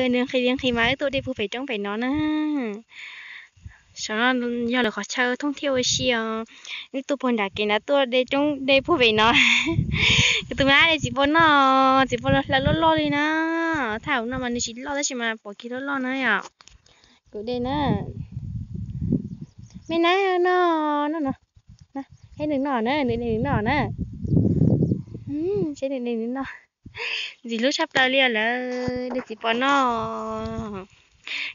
Nws nqhis li nqhis mas wb tuaj de puag pem roob pem no na. Saum no yog lawv qhov chaw thooj thiab ua si os. Wb tuaj puag nram kev nrad tuaj de roob de puag pem no. Kuv tus me ab de txiv pos noj, txiv pos los hlaws loj loj li na. Thaj hauv no mas nws tsis loj tab sis mas pom kiag loj loj na yom. Kuv de na. Me na, noj, noj no. Seb nws noj na, nws de nws noj na. Seb nws de nws noj. Ntxim hlub tshaj plaws li os lawv, de txiv pos noj.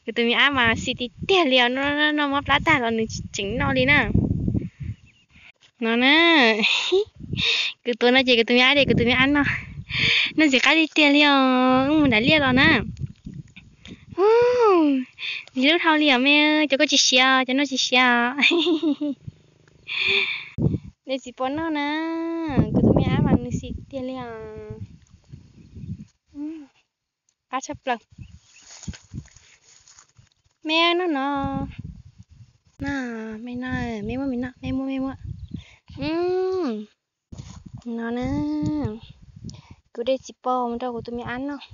Kuv tus me ab mas xis tiag tiag li os, noj mob plab tag los nws tseem noj li na. No na, kuv tuav no ces kuv tus me ab de kuv tus me ab noj. Noj ntxim qab tiag tiag li os, wb mus nram liaj los na. Ntxim hlub dhau li os me, cov koj tsis siav, cov noj tsis siav. De txiv pos noj na, kuv tus me ab mas nws xis tiag li os. Qab tshaj plaws. Me noj no. No, me noj, me muab, me noj, me muab, me muab. No na, kuv de txiv pos mus rau kuv tus me ab noj.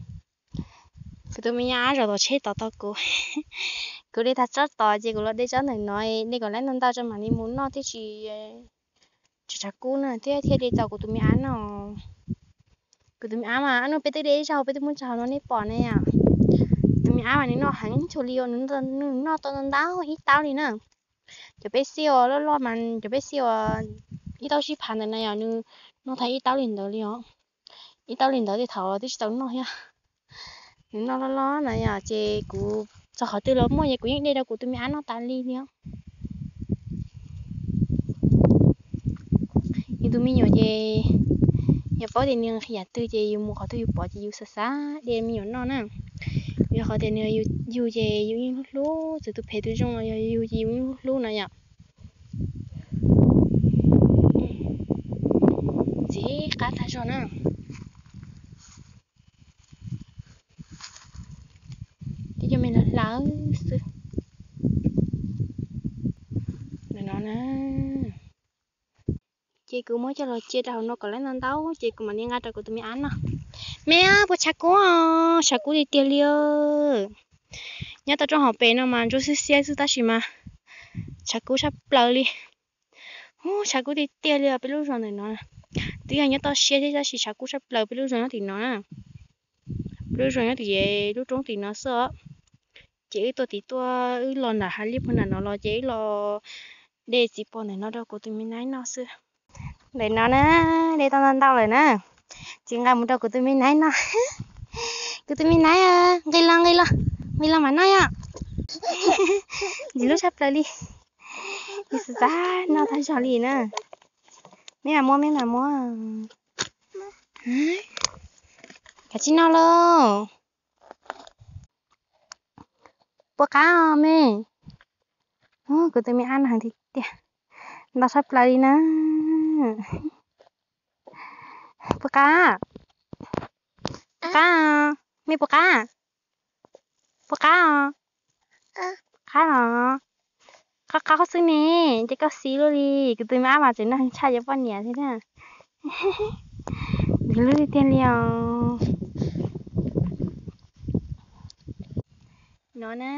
Kuv tus me nyuam ab zaum tom tsheb tod tos kuv. Kuv de tag tsob tod ces kuv los de tsob ntawm no, de kom lawv ntau ntau tso mam li mus noj thiaj tsis tshav kub na thiab thiaj li txaus kuv tus me ab noj. Kuv tus me ab mas ob hnub peb twb de ib zaug peb twb muab tso hauv no nej pom ne yom. Kuv tus me ab mas nws noj heev chua li os, nws noj tau ntau ntau ib taub li na. Cov peb xij uas loj loj mas cov peb xij uas ib taub tsib phav ntawd na yom, nws noj tau ib taub li ntawd li os. Ib taub li ntawd tej thaum twb tsis tau noj thiab. Nws noj loj loj na yom, ces kuv txog qhov twg los muaj ces kuv yeej de rau kuv tus me ab noj tas li li os. Yus tus me nyuam ces yus paub tias nws nqhis yam twg ces yus mus qhov twg yus pom ces yus xav xav de me nyuam noj na. Yog qhov tias nws yug ces yus yeej hlub hlub, txawm tus phem tus zoo los yog yug ces yus yeej hlub hlub na yom. Ntxim qab tag zog na. Tib co me hlawv hlawv xwb. Ntawm no na. Ces kuv muab coj los cia rau hauv no kom lawv ntau ntau ces kuv mam li nqa rau kuv tus me ab noj. Me, puas tshav kub? Tshav kub tiag tiag li. Nyob tau rau hauv pes no mas ntsuab xiab xiab xwb tab sis mas tshav kub tshaj plaws li. Ub, tshav kub tiag tiag li os peb lub zos ntawm no. Twb yog nyob toj siab thiab tab sis tshav kub tshaj plaws peb lub zos nyob tim no na. Peb lub zos nyob tim lub roob tim no xwb os. Ces wb tuaj tim tuaj wb los nram hav liaj puag nram no los ces wb los de txiv pos ntawm no rau kuv tus me naib noj xwb. Ntawm no na, de tau ntau ntau lawm na. Tsis nqa mus rau kuv tus me naib noj. Kuv tus me naib, nqis los nqis los, nqis los mam noj yom. Ntxim hlub tshaj plaws li. Xav xav noj tag zog li na. Me mam muab, me mam muab. Kav tsij noj lauj. Puas qab os me? Kuv tus me ab noj heev tiag tiag, ntau tshaj plaws li na. Puas qab? Qab, me puas qab? Puas qab os? Qab los? Qab qab xwb ne, ces koj xis luaj li. Kuv tus me ab mas tseem noj heev tshaj cov poj niam thiab na. Ntxim hlub tiag tiag li os. No na,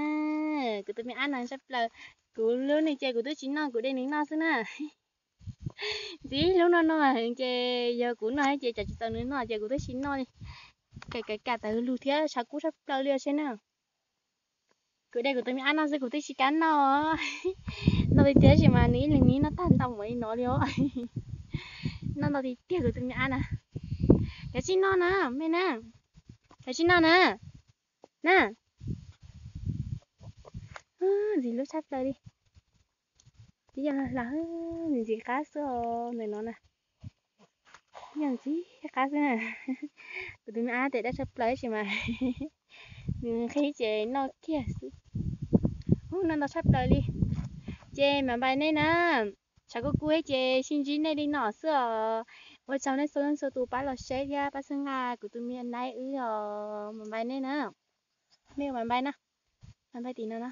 kuv tus me ab no tshaj plaws. Kuv hlub nws ces kuv twb tsis noj, kuv de nws noj xwb na. Ntxim hlub noj no ces yog kuv noj ces tsam tsis txaus nws noj ces kuv twb tsis noj li. Kam kam kam tas lug thiab tshav kub tshaj plaws li os seb na. Kuv de kuv tus me ab noj xwb kuv twb tsis kam noj. Ntau tiag tiag tab sis mas nws ib leeg nws noj tag ntau npaum li no li os. Noj ntau tiag tiag kuv tus me ab na. Kav tsij noj na, me na. Kav tsij noj na. Na. Ntxim hlub tshaj plaws li. Twb yog hlawv hlawv, ntxim qab xwb os ntawm no na. Yog ntxim qab xwb na. Kuv tus me ab tes dawb tshaj plaws tab sis mas nws nqhis ces noj kiag xwb. Ub, noj ntau tshaj plaws li. Ces mam npais nej na. Tshav kub kub ces sib ntsib nej li no xwb os. Ua tsaug nej txhua leej txhua tus pab los saib thiab pab txhawb nqa kuv tus me naib wb os. Mam npais nej na. Nej mam npais na. Mam npais tim no na.